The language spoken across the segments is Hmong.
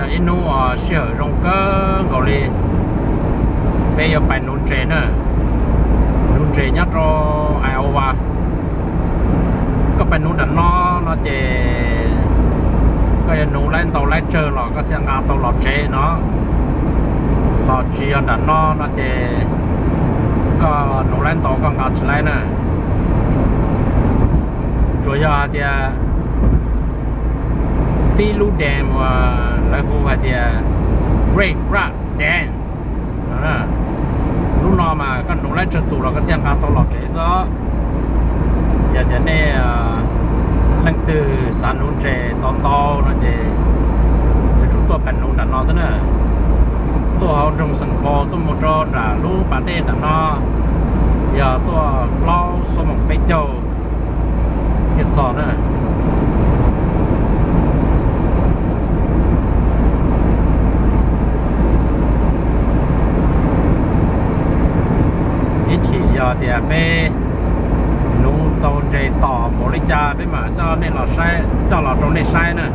Ib hnub uas sij hawm zoo kawg nkaus li, peb yuav pais nuv ntses na. Nuv ntses nyob rau Iowa. Koj pais nuv nram no no ces koj yuav nuv laib ntau laib tsawg los koj thiaj nqa tau los tsev no. Ho tsis yog nram no no ces koj nuv laib ntau koj nqa tsis laib na. Tsuas yog hais tias tib lub dam uas lawv hu hais tias Red Rock Dam no. Lub no mas koj nuv laib tsawg tus los koj thiaj nqa tau los tsev xwb. Yog tias nej leej twg xav nuv ntses tau ntau no ces yuav tsum tuaj pais nuv nram no xwb na. Tuaj hauv nroog Xeem Pos tuaj mus rau nram lub pas dej nram no yog tuaj plaub xuab moos peb caug thiaj txog na. Ib chim yog tias peb nuv tau ntses tom npaum li cas peb mam coj nej los saib, coj los rau nej saib na.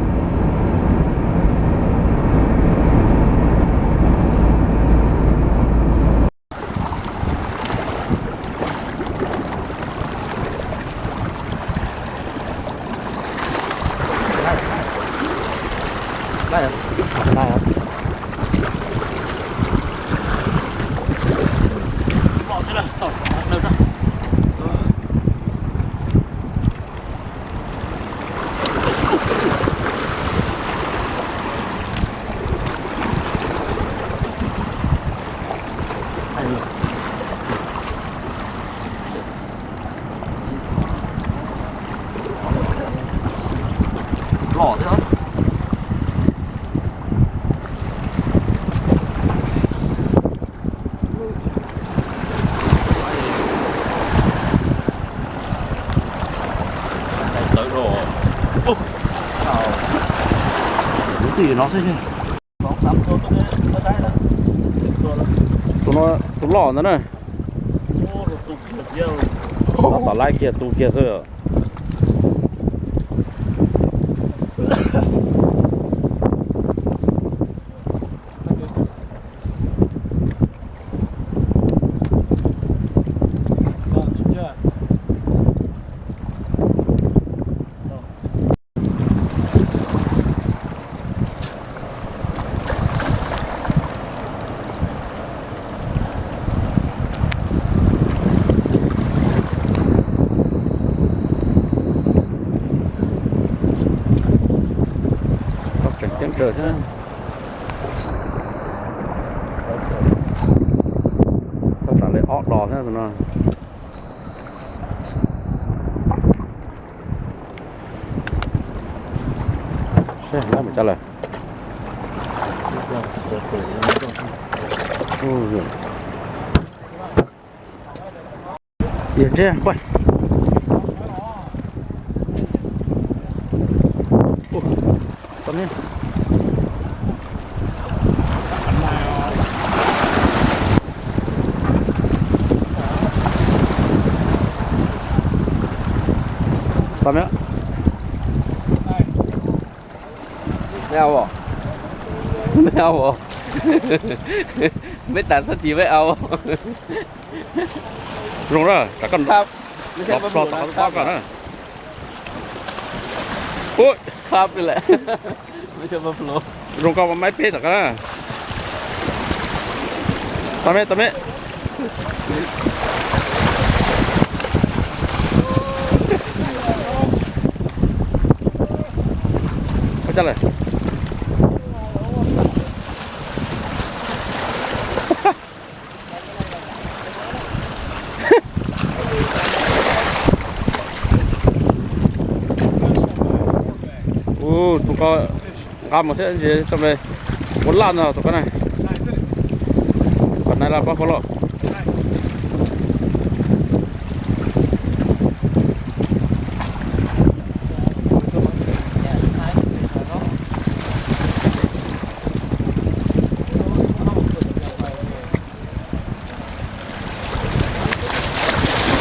Loj thiab. Tus no tus loj ntawd na. Tom laiv kiag tu kiag xwb. Tseem ceeb kawg thiab. Tau tas li ob dos thiab tus no. Seb, lab mus tso lawm. Yog ntseb npaj. Tau me. Meb au os. Meb au os. Meb tas xab tis meb au. Zoo na, tsam koj nrov tom qab koj na. Ub, khab li lawm. Zoo koj maib peb tom koj na. Tau me, tau me. Ua cas lawm? Ub, tus ko nqa mus thiab ntsis tso me ua laj no tus ko na. Tus ko nai laj pab koj loj.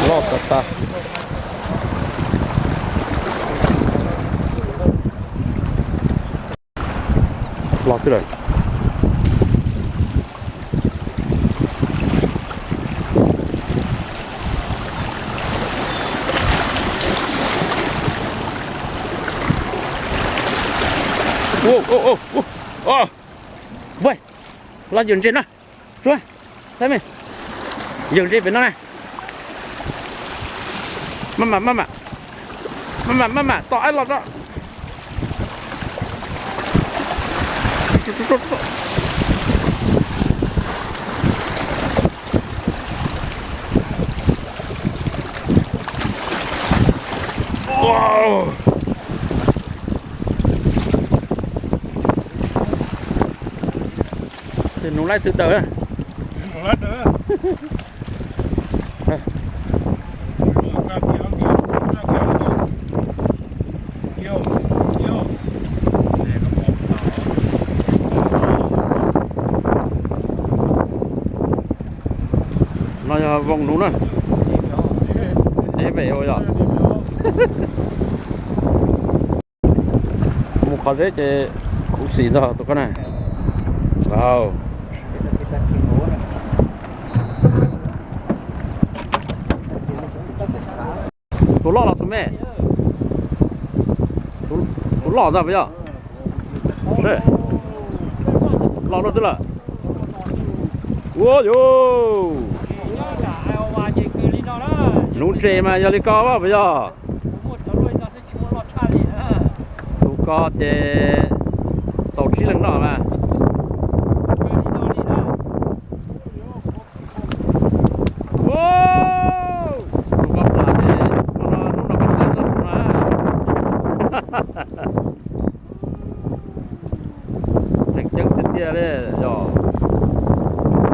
Loj tas tas. Los xwb lawm. Los yawg ntses na. Suav, saib me, yawg ntses pem no na. Maj mam, maj mam, maj mam, maj mam tos aib los tso. Ces nug laib twg daws. No yog voos nuv na. Dev pem ua yog. Mus qhov zeb ces kuv xim ntog tus ko na. Wow. Tus loj los tus me? Tus loj ntag puas yog? Loj dua twg lawm? Ua yus, nuv ntses mas yog li ko puas yog? Tus ko ces txaus tsib leeg noj mas. Tus ko plam ces hnub no koj tau txog tus na. Tseem ceeb tiag tiag li yog.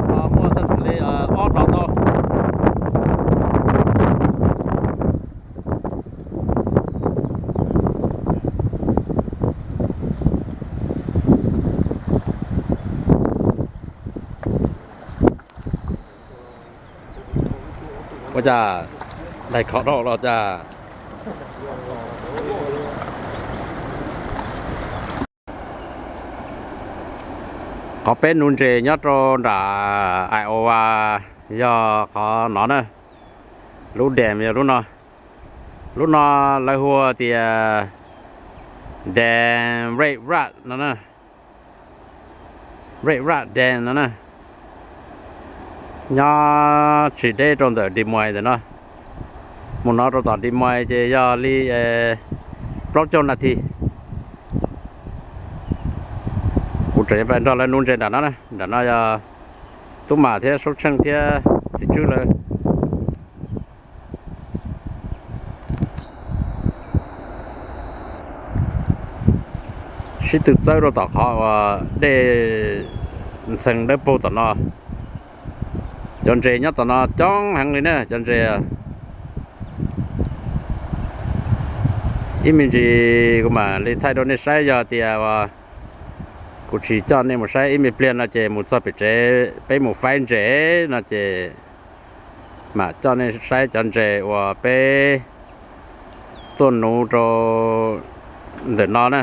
No muaj txog li ob dos tau. Ua cas daig khov dhau los cas? Qhov peb nuv ntses nyob rau nram Iowa yog qhov no na. Lub dam yog lub no. Lub no lawv hu tias dam Red Rock no na. Red Rock Dam no na. Nyob tsis deb rau ntawm Des Moines ntawm no. Mus no rau tom Des Moines ces yog li plaub caug nas this. Kuv tseem yuav pais nrog lawv nuv ntses nram no na. Nram no yog Tub Mam thiab Saub Tsheej thiab Txiv Tswb lawv. Sib tw txawb rau tom qhov uas dej ntxhee dawb paug tom no. Cov ntses nyob tom no coob heev li na cov ntses. Ib me ntsis kuv mam li thaij rau nej saib, yog tias uas kuv tsis coj nej mus saib ib me pliag no ces mus txog pem tsev peb mus faib ntses no ces mam coj nej saib cov ntses uas peb tuaj nuv rau ntawm no na.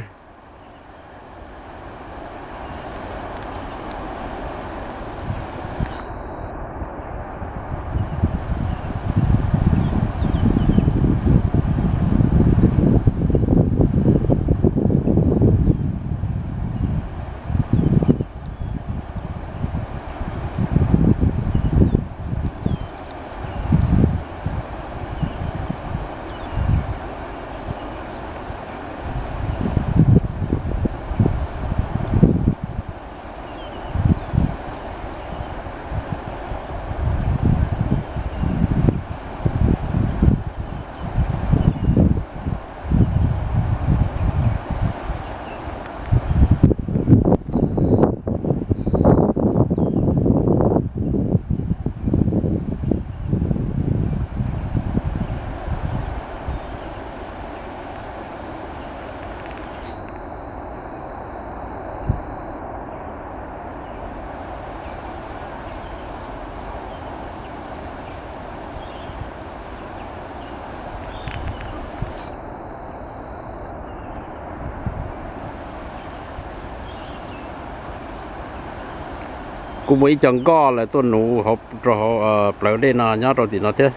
Kuj muaj ib co nkoj lawv tuaj nuv hauv rau hauv plawv dej no nyob rau tim no thiab.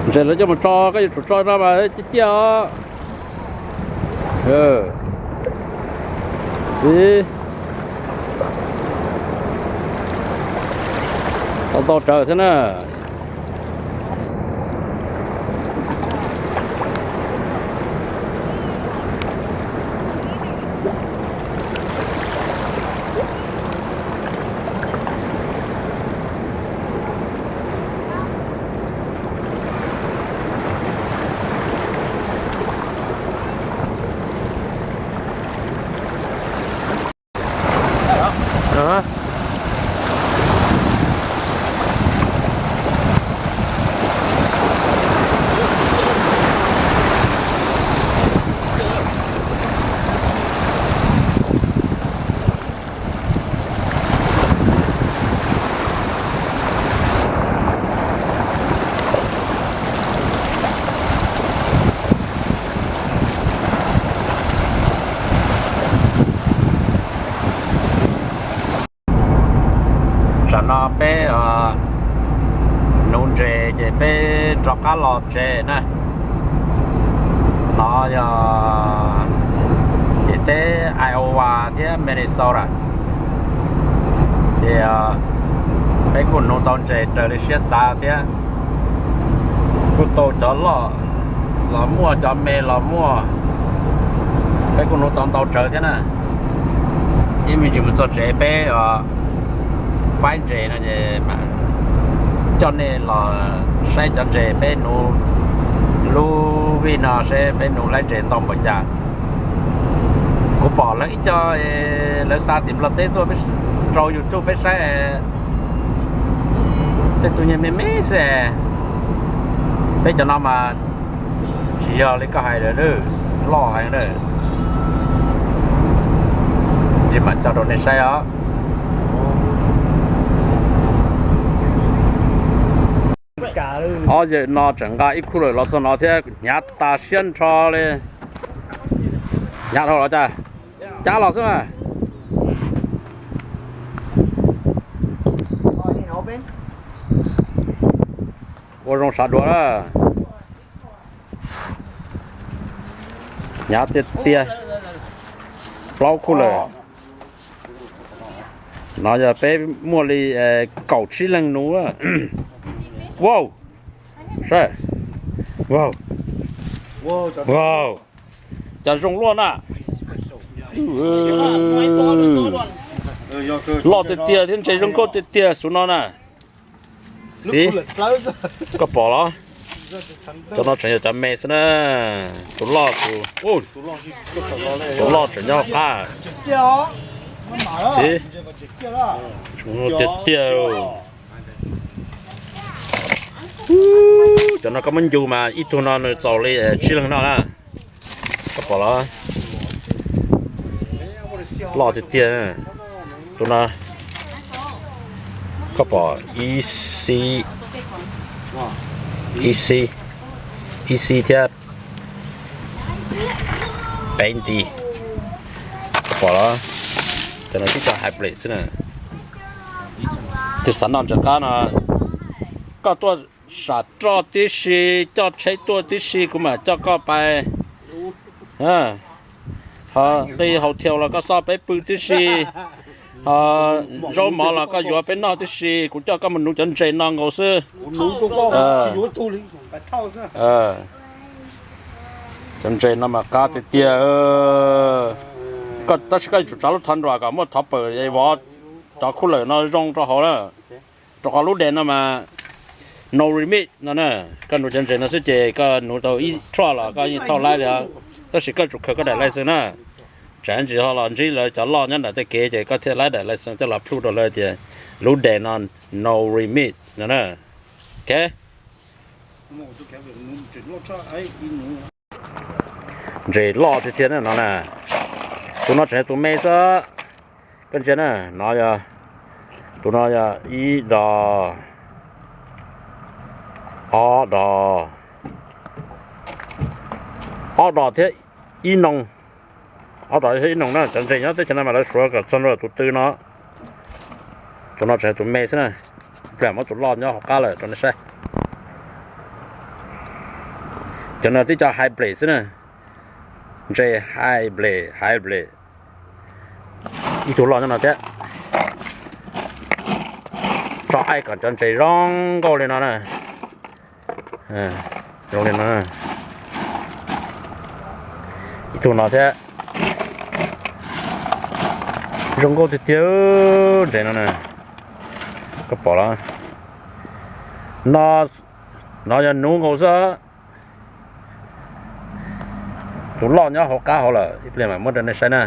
Ntses lawv coj mus tso, koj yuav tsum tso no mas ciaj ciaj os. Tau ntau tsawv thiab na. Tsam no peb nuv ntses ces peb rov qab los tsev na. No yog ciam teb Iowa thiab Minnesota. Ces peb kuj nuv tau ntses raws li siab xav thiab. Kuj tau cov loj los muaj, cov me los muaj. Peb kuj nuv tau ntau tsawv thiab na. Ib me ntsis mus txog tsev peb faib ntses no ces mam coj nej los saib cov ntses peb nuv lub vij no seb peb nuv laib ntses ntau npaum cas. Kuv pom lawv ib co, lawv xa tim Nplog teb tuaj rau YouTube peb saib, tej tug nyiag me me xwb. Peb cov no mas tsis yog li koj hais lawm, loj heev na. Ntsis mam coj rau nej saib os. Ob yawm no tseem nqa ib khub lawm los txog no thiab, hnyav tas siab nrho li. Hnyav dhau los cas? Cab los xwb mas. Ua zoo sav dua na. Hnyav tiag tiag. Plaub khub lawm. No yog peb muaj li kaum tsib leeg nuv. Wow, saib, wow, wow, cas zoo luaj na. Loj tiag tiag thiab ntses zoo nkauj tiag tiag xub no na. Xib, koj pom los? Cov no tseem yog cov me xwb na. Tus loj, tus, tus loj tseem nyob qab. Xib, tiag tiag. Cov no koj muab ncu mas ib tug no nws txaus li tsib leeg noj na. Koj pom los? Loj tiag tiag. Tus no koj pom ib xib, ib xib, ib xib thiab peb nti. Koj pom los? Cov no twb cov hybrid xwb na. Tus xav noj ntses qab no, koj tuaj sam roj tib si, coj tsheb tuaj tib si, kuv mam coj koj pais. Ho nqi hotel los koj xoj peb pw tib si, ho zaub mov los koj yuav peb noj tib si, kuv coj koj mus nuv cov ntses no nkaus xwb. Cov ntses no mas qab tiag tiag. Tab sis koj yuav tsum tsav lub thov nruas kom muaj thov pawm vov cov khub lawm no zoo rau hauv na. Rau qhov lub daim no mas no remix no na. Koj nuv cov ntses no xwb ces koj nuv tau ib roj los koj yeej thauj laib li os. Tab sis koj tsum khaws koj daim license na. Tsam ntsis ho los ntsib lawv cov loj nyob nram tej kev ces koj thiaj laib daim license coj los plhu rau lawv tias lub dam no no remit no na. Ok. Ntses loj tiag tiag na no na. Tus no tseem tus me xwb. Koj ntsia na, no yog, tus no yog ib dos, ob dos, ob dos thiab ib noog, ob dos thiab ib noog na. Cov ntses nyob teb chaws no mas lawv suav kom txog ntua tus tw no. Tus no tseem tus me xwb na, ib pliag muab tus loj nyob hauv qab lawm rau nej saib. Cov no tib co hybrid xwb na, ntses hybrid, hybrid. Ib tug loj nyob no thiab. Tso aim kom cov ntses zoo nkauj li no na. Zoo li no. Ib tug no thiab. Zoo nkauj tiag tiag ntses no na. Koj pom los? No, no yog nuv nkaus xwb. Tus loj nyob hauv qab hauv lawm, ib pliag mam muab rau nej saib na.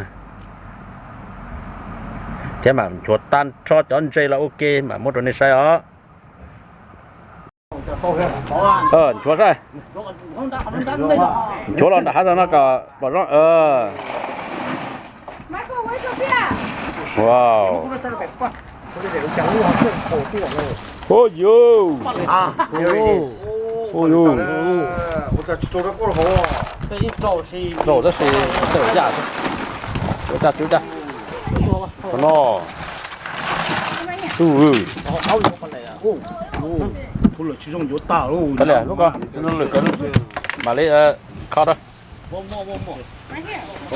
Thiab mam nchuav tag nrho cov ntses los ua ke mam muab rau nej saib os. Nchuav saib. Nchuav los nram hav zoov no kom pom zoo. Wow. Hu yu. Hu yu. Rau tab sis tej yaj. Ua caj tub caj. No. Tus. Lub ko lwm mam li kho rau.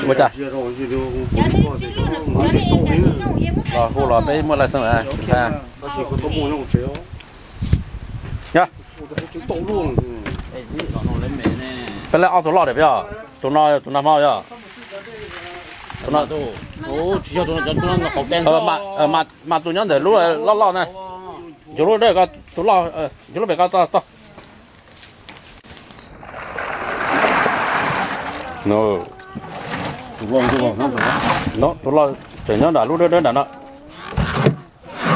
Ua cas? Los hu los peb muaj license lawm. Nyob. Peb laij ob tug loj diam peb yog? Tus no, tus no hmo yog? Tus no. Mas tus nyob ntawm lub loj loj na. Nchuav lub dawb ko, tus loj, nchuav lub pem ko toj. Tus loj tseem nyob nram lub dawb dawb nram no.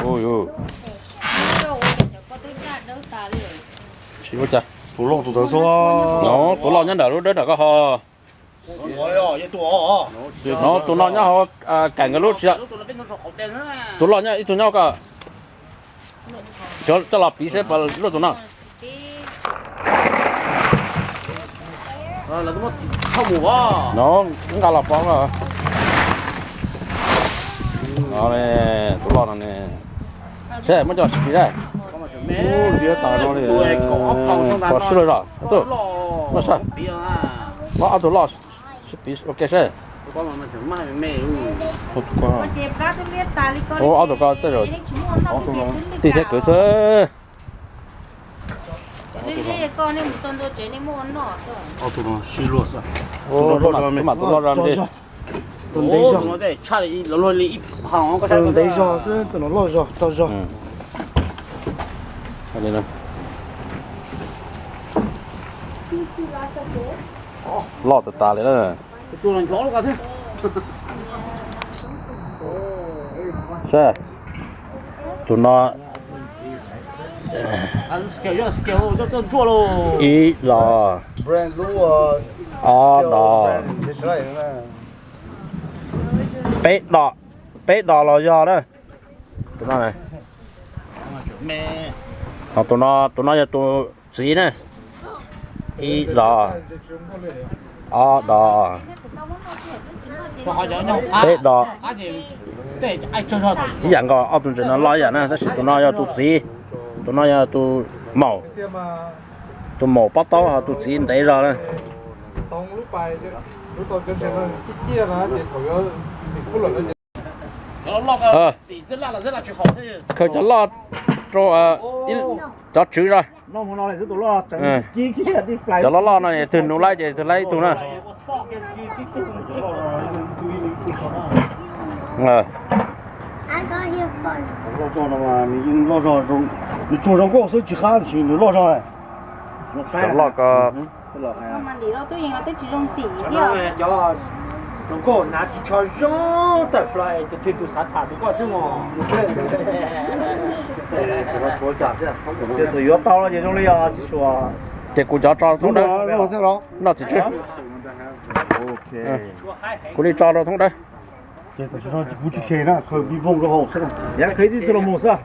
Ua cas? Tus loj tus ntawd xwb. No, tus loj nyob nram lub dawb nram ko ho. No, tus no nyob hauv, kaim nkawd lub tsis yog. Tus loj nyob ib tug nyob ko. Coj los piv seb puas luaj tus no. No, nqa los pov. Tus loj no ne. Seb muab coj los piv seb. Pov sib luag zog. Muab ob tug loj sib piv ua ke seb. Ua ob tug ko tej zaum tij thiab kwv xwb. Ob tug no sib luag xwb. Tus loj zog. Ntev zog xwb, tus no loj zog, tso zog. Loj tas tas li na. Seb, tus no ib los, ob los, peb los, peb los los yog na. Tus no, tus no, tus no yog tus txiv na. Ib los, ob los, peb los. Ib yam nkaus, ob tug ntses no loj ib yam na, tab sis tus no yog tus txiv, tus no yog tus maum, tus maum pob taub ho tus txiv ntev zog na. Khaws cov loj rau cov tswv zog. Cov loj loj no twg nuv laib ces twg laib ib tug na. Nws tsuag zoo nkauj xwb tsis qab, nws loj zog. Cov loj ko. Hluas nkauj hnav ris tsho zoo tawm plaws es tus twg tus xav tham tus koj xwb mos. Ces txawm yuav tau los ces zoo li os tsis xyuas. Ces kuv cov tso thoob dawb. Noj txiv tswb. Kuv li tso rau thoob dawb. Ces tam sim no kuv tsis khe na, khaws ping pong rau hauv xwb. Yav khaws ib tug los mus xwb.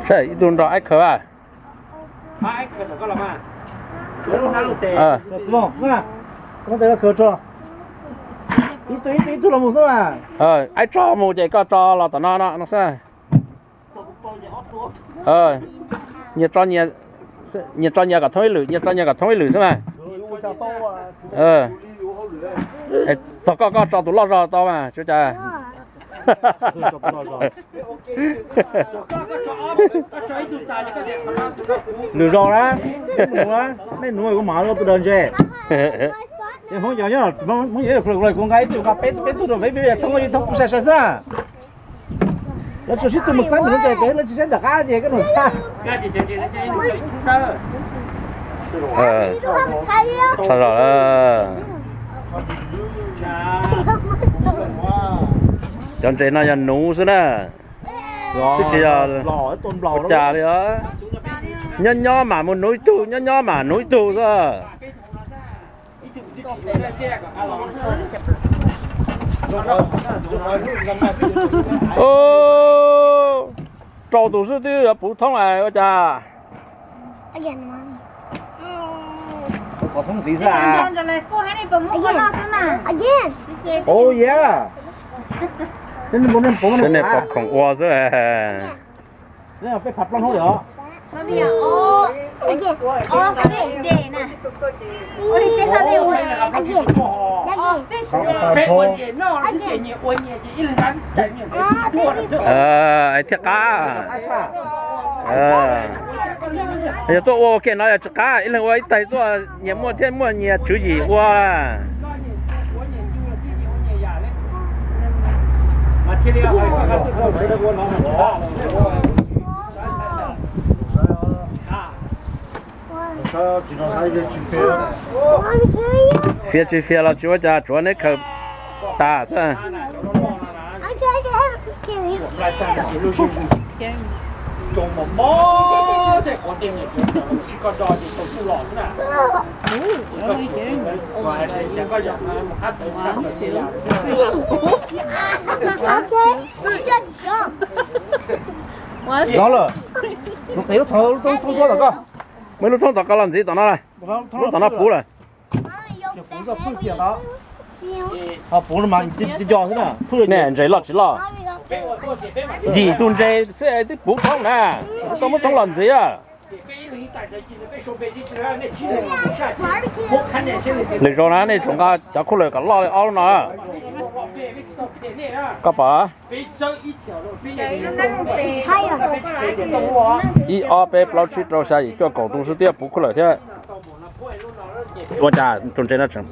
Saib ib tug nrog Aib khaws a. Ib tug ib tug los mus xwb mas. Aib tso mus ces koj tso los tom no no no xwb. Nyias tso nyias kom thoob ib lwm, nyias tso nyias kom thoob ib lwm xwb mas. Txog koj koj tso tus loj zog tau mas tsis ua cas. Lwm zaus na, nej nuv, nej nuv kuv mam los tus daws ntses. Ces Hmoob cov nyob, Hmoob cov kuv nqa ib tug nqa peb tug peb tug rau peb peb thoob, thoob kuv sai sai xwb na. Lawv tsuas sib tw mus txeeb mus ntses pem, lawv tsis saib nram qab ces koj nug tag. Tshaj zog. Cov ntses no yog nuv xwb na, twb tsis yog ua cas li os. Nyob nyob mam mus nuv ib tug, nyob nyob mam nuv ib tug xwb. Rau tus xwb twb yuav puv thoob ua cas. Ov, yog. Saib nej pom khoom ua xwb. Peb phav plaub hnub yog. Thiaj qab. Yog tuaj ua ua ke no yog tsis qab, ib leeg ua ib taig tuaj, nyias muaj thiab muaj nyias tswv yim ua. Fias tsis fias los tsis ua cas, tsuav neb khaws tas xwb. Los lawm, lub qe lub thoob tom koj. Muaj ib lub thoob tom koj los ntxiv tom no lawm. Lub tom no puv lawm. Ho puv mas nco xwb na. Ne ntses loj tsis loj? Yim tus ntses xwb twb puv thoob na. Koj muab thoob los ntxiv. Lwm zaus na nej tsum nqa cov khaub lawm kom loj li ob lub no. Koj pom? Ib ob peb plaub tsib rau xya yim cuaj kaum tus xwb twb puv khaub lawm thiab. Ua cas tus ntses no tseem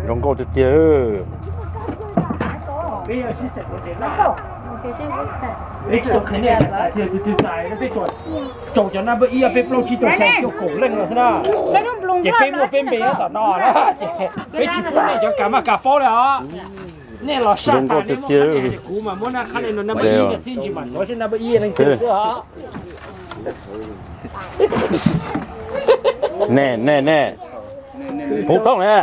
zoo nkauj tiag tiag. Peb tsis tau qhia nej tias tus twg txais, peb tsuas tsaus cov nab npawb ib ob peb plaub tsib rau xya cuaj kaum leej no xwb na. Ces peb muaj peb npe nyob tom no na, ces peb tsis pub nej cov kam maj kam paub li os. Nej los saj tas nej muab qhab ntsia li kuv mas muab nab qhab li no nab npawb ib no xwb, tsis mam tuav seb nab npawb ib leej twg xwb os. Ne ne ne, puv thoob ne.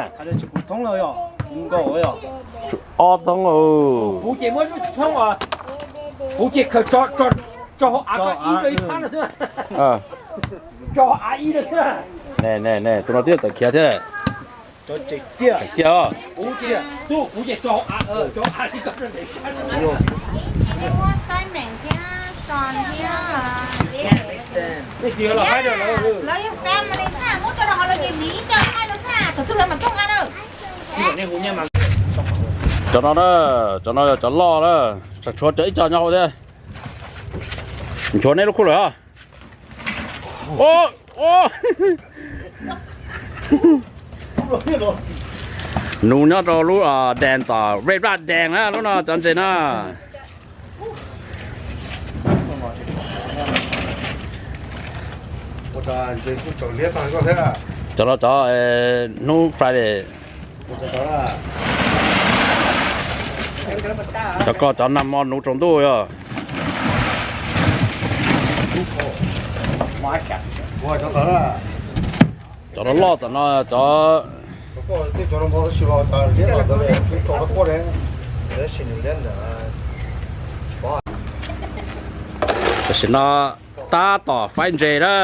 Ob thoob. Puv ces muab lub thoob os, puv ces khaws tso hauv av ib lawm ib phab no xwb. Tso hauv av ib lawm xwb. Ne ne ne, tus no twb tawm khiav thiab. Kiag os. Puv ces tso hauv av, tso hauv av li koj. Cov no na, cov no yog cov loj na, tseem tshuav cov ib co nyob hauv thiab. Nchuav neb lub khaub lawm os. Ua, ua, Nuv nyob rau lub dees tom Red Rock Dam na, lub no cov ntses na. Cov no cov hnub Friday. Cov ko cov nag hmo nuv tsaus ntuj yog. Cov loj loj tom no cov. Tam sim no tab tom faib ntses na.